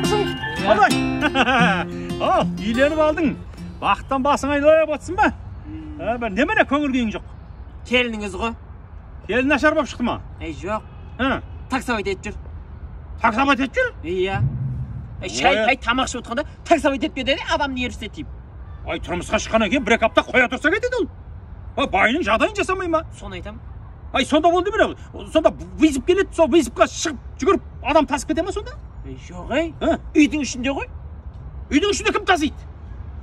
Есенбісің? Қалай? Ал, үйленіп алдың. Бақыттан басың айналып отырсың ба? Бір немене көңіл күйің жоқ? Келініңіз ғой. Келін нашар болып шықты ма? Ей, жоқ. Таксовать етіп жүр. Таксовать етіп жүр? Иә. Шай, тамақ ішіп отырғанда таксовать етіп кетеді, адам нервісіне тиіп. Ай, тұрмысқа шыққаннан кейін бір-екі апта қоя тұрса кетеді ол. Байының жағдайын жасамай ма? Соны айтам. Ай, сонда болды ме? Сонда вызов келеді, сол вызовқа шығып жүгіріп адам тасып кете ма сонда? Жоқ, ей. Үйдің ішінде ғой. Үйдің ішінде кім тасиды?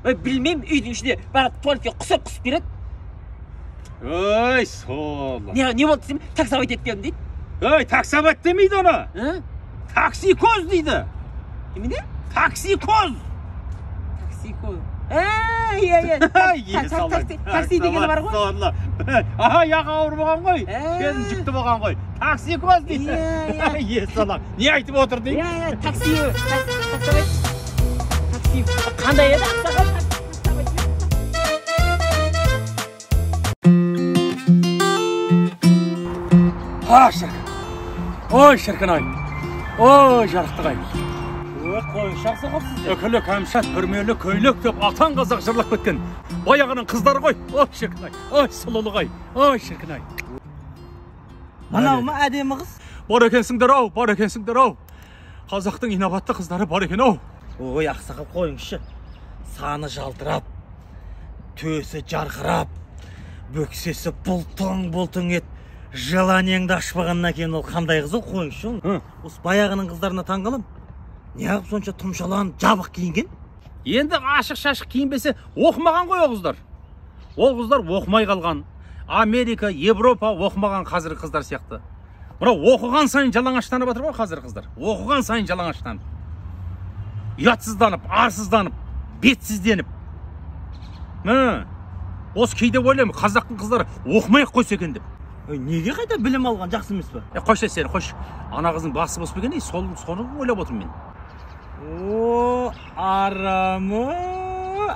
Ой, білмеймін, үйдің ішінде барады, туалетке құсып-құсып береді. Ой, сол. Не болды десем, таксовать етіп келдім дейді. Ой, таксовать демейді оны. Таксикоз дейді. Немене? Таксикоз. Таксикоз. Иә, иә. Такси дегені бар ғой. Аха, яғы ауыр болған ғой. Келін жүкті болған ғой. Таксикоз дейді. Иә, салам. Не айтып отыр дейді? Иә, иә, такси. Таксовать. Такси. Қандай еді ақсақал? А, шіркін. Ой, шіркін ай. Ой, жарықтық ай. Ой, қойыңызшы ақсақал сізде. Үкілі кәмшат, бүрмелі көйлек деп атан қазақ жырлап кеткен. Баяғының қыздары ғой. Ой, шіркін ай. Ой, сұлулық ай. Ой, шіркін ай. Мынау ма әдемі қыз? Бар екенсіңдер ау, бар екенсіңдер ау. Қазақтың инабатты қыздары бар екен ау. Ой, ақсақал қойыңызшы. Саны жалтырап, төсі жарқырап, бөксесі бұлтың-бұлтың ет. Желаниеңді ашпағаннан кейін ол қандай қыз ол, қойыңызшы. Осы баяғының қыздарына таң қалам. Неғып сонша тұмшаланып, жабық киінген? Енді ашық-шашық киінбесе оқымаған ғой ол қыздар. Ол қыздар оқымай қалған. Америка, Европа оқымаған қазіргі қыздар сияқты. Мынау оқыған сайын жалаңаштанып жатыр ғой қазіргі қыздар. Оқыған сайын жалаңаштанып. Ұятсызданып, арсызданып, бетсізденіп. Осы кейде ойлаймын, қазақтың қыздары оқымай ақ қойса екен деп. Неге қайта білім алған жақсы емес пе? Қойшы сені, қойшы. Ана қыздың басы бос па екен, соны ойлап отырмын мен. О, арамы,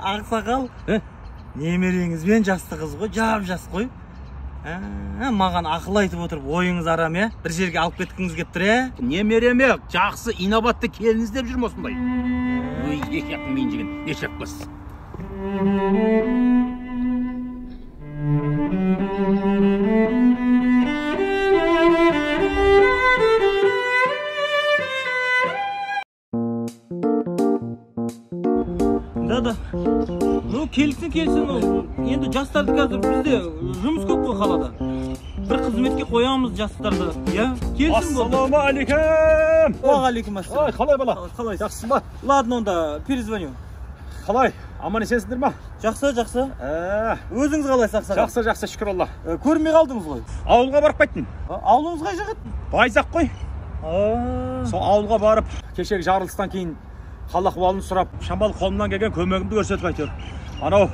ақсақал. Немереңізбен жасты қыз ғой, жап-жас қой. Маған ақыл айтып отырып, ойыңыз арам, е? Бір жерге алып кеткіңіз кеп тұр, е? Немереме жақсы инабатты келін іздеп жүрмін осындай. Ой, екі жақтың миын жеген, ешек қыз. Да. Ну, келсін, келсін. Енді жастарды қазір бізде жұмыс көп қой қалада. Бір қызметке қоямыз жастарды. Иә, келсін болды. Ассалаумағалейкум. Уағалейкум ассалам. Ой, қалай бала? Қалайсыз? Жақсысың ба? Ладно, онда перезвоню. Қалай? Аман есенсіңдер ма? Жақсы, жақсы. Өзіңіз қалайсыз, ақсақал? Жақсы, жақсы, шүкір Алла. Көрмей қалдыңыз ғой. Ауылға барып қайттым. Ауылыңыз қай жақ еді? Байзақ қой. Сол ауылға барып, кешегі жарылыстан кейін хал ахуалын сұрап, шамалы қолымнан келген көмегімді көрсетіп әйтеуір. Анау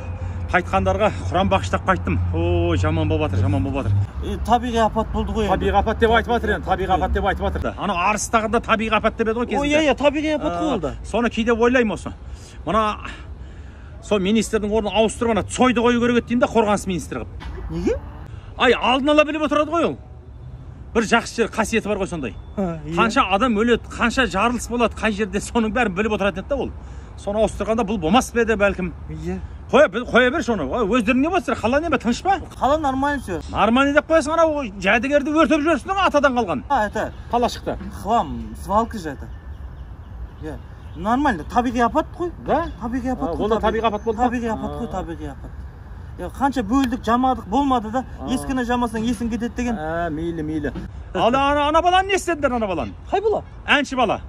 қайтқандарға құран бағыштап қайттым. Ой, жаман болып жатыр, жаман болып жатыр. Табиғи апат болды ғой енді. Табиғи апат деп айтып жатыр енді, табиғи апат деп айтып жатыр. Анау Арыстағында табиғи апат деп еді ғой кезінде. Ой, иә, табиғи апат ғой ол да. Соны кейде ойлаймын осы. Мына сол министрдің орнын ауыстырып, ана Цойды қою керек еді деймін да, қорғаныс министрі қылып. Неге? Ай, алдын ала біліп отырады ғой ол. Бір жақсы жер, қасиеті бар ғой сондай. Қанша адам өледі, қанша жарылыс болады, қай жерде, соның бәрін біліп отыратын еді да ол. Соны ауыстырғанда бұл болмас па еді бәлкім. Иә. Қоя бер соны. Өздерің не болсыздар, қала не бе, тыныш па? Қала нормально все. Нормально деп қоясың, анау жәдігерді өртеп жүрсің ғой, атадан қалған. А, это қалашықта. Хлам, свалка же это. Иә. Нормально, табиғи апат қой. Да? Табиғи апат қой. Ол да табиғи апат болды. Табиғи апат қой, табиғи апат. Қанша бөлдік, жамадық, болмады да. Ескіні жамасаң есің кетеді деген. Мейлі, мейлі. Ал ана баланы не істедіңдер, ана баланы? Қай бала? Әнші бала.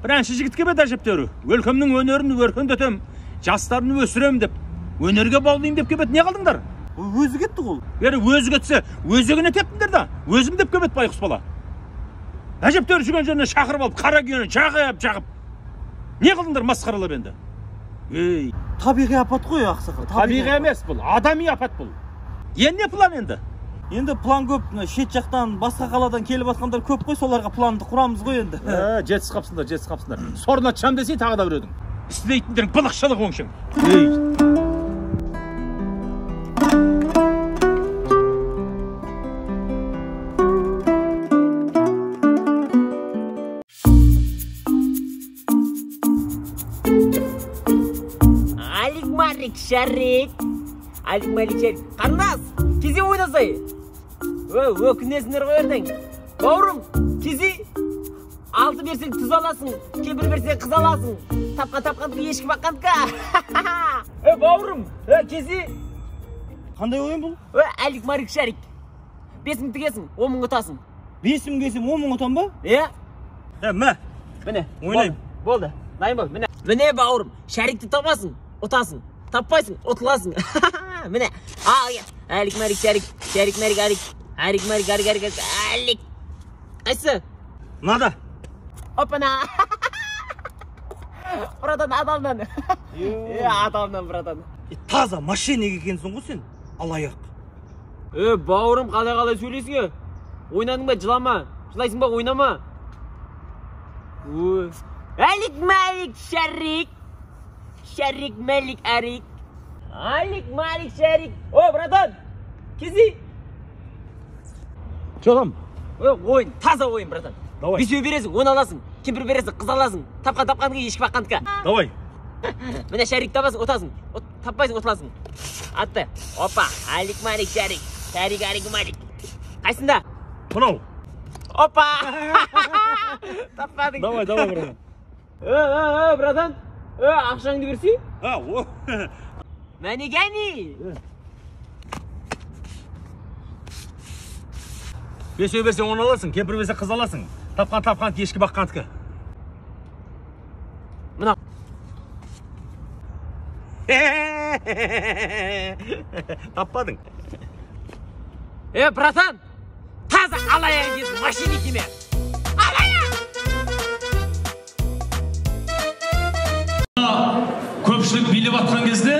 Бір әнші жігіт келіп еді әжептәуір. Өлкемнің өнерін өркендетем, жастарын өсірем деп, өнерге баулайым деп келіп еді. Не қылдыңдар? Өзі кетті ғой. Ері өзі кетсе, өзегіне тептіңдер да. Өзім деп келіп еді байғұс бала. Әжептәуір жүрген жеріне шақырып алып, қара күйені жағып, жағып. Не қылдыңдар масқаралап енді? Ей. Табиғи апат қой, ақсақал. Табиғи емес бұл, адами апат бұл. Енді не план енді? Енді план көп, шет жақтан, басқа қаладан келіп жатқандар көп қой, соларға планды құрамыз ғой енді. Жетісіп қапсыңдар, жетісіп қапсыңдар. Сорына түшем десей тағы да біреудің. Істейтіндерің былықшылық өңшең. Ей. Шарик. Алик Малик Шарик. Қарындас, кезе ойнасай. Өкінесіңдер ғой ертең. Бауырым, кезе. 6 берсең тұз аласың, кемпір берсең қыз аласың. Тапқан тапқандікі, ешкі баққандікі. Бауырым, кезе. Қандай ойын бұл? Алик Малик Шарик. 5 мың тігесің, 10 мың ұтасың. 5 мың келсем 10 мың ұтам ба? Иә. Мә. Міне. Ойнаймын. Болды. Дайын бол. Міне. Міне бауырым, шарикті табасың, ұтасың. Таппайсың, ұтыласың. Міне. Ал, Алик Малик Шарик, Шарик Малик Алик, Алик Малик Алик Алик Алик. Қайсы? Мынада. Опана. Братан, адамнан. Адамнан, братан. Таза мошенник екенсің ғой сен, алаяқ. Бауырым, қалай-қалай сөйлейсің? Ойнадың ба, жылама. Жылайсың ба, ойнама. Алик Малик Шарик. Шарик Малик Арик. Алик Малик Шарик. О, братан, кезі. Че там? Ойын, таза ойын, братан. Давай. 5 бересің, 10 аласың. Кемпір бересің, қыз аласың. Тапқан тапқандікі, ешкі баққандікі. Давай. Міне шарик табасың, ұтасың. Таппайсың, ұтыласың. Атты. Опа, Алик Малик Шарик. Шарик Алик Малик. Қайсында? Мынау. Опа! Таппадың. Давай, давай, братан. Братан. Ақшаңды берсей? О. Мәне гәни. 5 берсең 10 аласың, кемпір берсең қыз аласың. Тапқан тапқандікі, ешкі баққандікі. Мына. Таппадың. Братан, таза алаяқ екенсің, мошенник деме. Алаяқ! Көпшілік билеп атқан кезде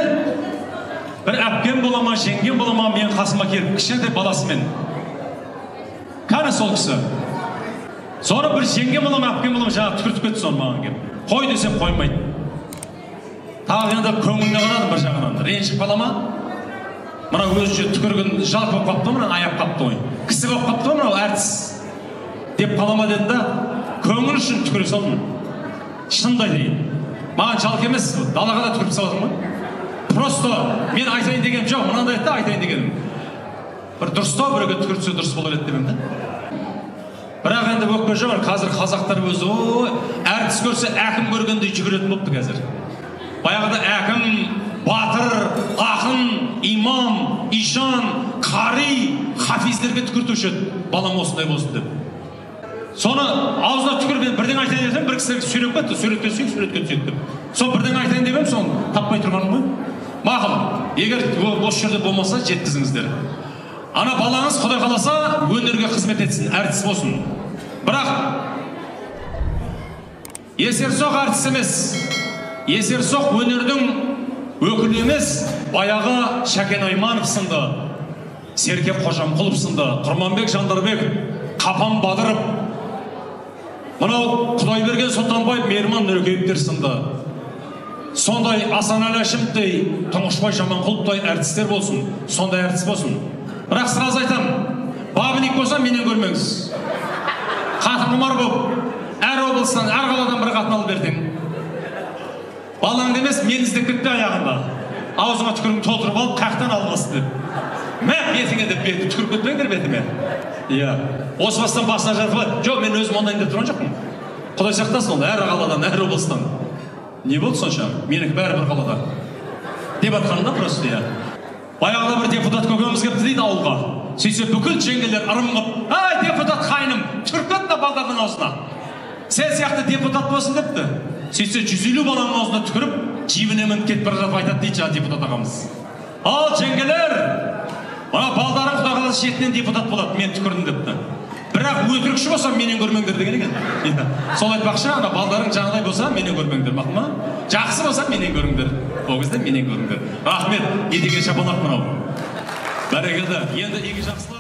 бір әпкем бола ма, жеңгем бола ма, мен қасыма келіп кішкентай баласымен. Кәне сол кісі. Sonra бір жеңгем бола ма, әпкем бола ма, жаңа түкіртіп кетті соны маған келіп. Қой десем қоймайды. Тағы енді көңіліне қарадым бір жағынан. Ренжіп қала ма? Мына өзінше түкірген жалқы болып қалыпты, мына аяп қалыпты ғой. Кісі болып қалыпты ғой мынау әртіс деп қала ма дедім да, көңіл үшін түкіре салдым. Шынымды айтайын. Маған жалқы емес, далаға да түкіріп салдым ғой. Просто мен айтайын дегенім жоқ, мынандай да айтайын дегенім. Бір дұрыстау біреуге түкіртсе дұрыс болар еді деп едім да. Бірақ енді өкпе жоқ, қазір қазақтар өзі әртіс көрсе әкім көргендей жүгіретін болыпты қазір. Баяғыда әкім, батыр, ақын, имам, ишан, қари, хафиздерге түкіртуші еді. Балам осындай болсын деп. Соны аузына түкіріп мен бірдеңе айтайын десем, бір кісі сүйреп кетті, суретке түсейік, суретке түсейік деп. Сол бірдеңе айтайын деп едім, соны таппай тұрғаным ғой. Мақұл, егер осы жерде болмаса жеткізіңіздер. Ана балаңыз Құдай қаласа өнерге қызмет етсін, әртіс болсын. Бірақ есерсоқ әртіс емес. Есерсоқ өнердің өкілі емес, баяғы Шәкен Айманов сынды, Серке Қожамқұлов сынды, Құрманбек Жандарбек, Қапан Бадыров, мынау Құдайберген Сұлтанбаев, Мейірман Нұрекеевтер сынды. Сондай Асанәлі Әшімовтей, Тұңғышбай Жаманқұловтай әртістер болсын, сондай әртіс болсын. Бірақ сразу айтам, бабник болса менен көрмеңіз. Қатын құмар болып, әр облыстан, әр қаладан бір қатын алып ертең. Балаңды емес, мені іздеп кетпе аяғында. Аузыма түкіріңді толтырып алып, қаяқтан алғасы деп. Мә, бетіңе деп бетім, түкіріп кетпеңдер бетіме. Иә. Осы бастан басына жатып алып, жоқ, мен өзім ондайын деп тұрған жоқпын. Құдай сақтасын оны, әр қаладан, әр облыстан. Не болды сонша? Менікі бәрі бір қалада. Деп атқаным да просто, иә. Баяғыда бір депутат көкеміз келіпті дейді ауылға. Сөйтсе бүкіл жеңгелер ырым қылып, ай, депутат қайным, түкіріп кетті балдардың аузына. Сен сияқты депутат болсын депті. Сөйтсе 150 баланың аузына түкіріп, джибіне мініп кетіп бара жатып айтады дейді жаңа депутат ағамыз. Ал жеңгелер, мына балдарың Құдай қаласа шетінен депутат болады, мен түкірдім депті. Бірақ өтірікші болса менен көрмеңдер деген екен. Сол айтпақшы, ана балдарың жаңағыдай болса менен көрмеңдер, мақұл ма? Жақсы болса менен көріңдер. Ол кезде менен көріңдер. Рахмет, не деген шапалақ мынау. Бәрекелді. Енді игі жақсылар.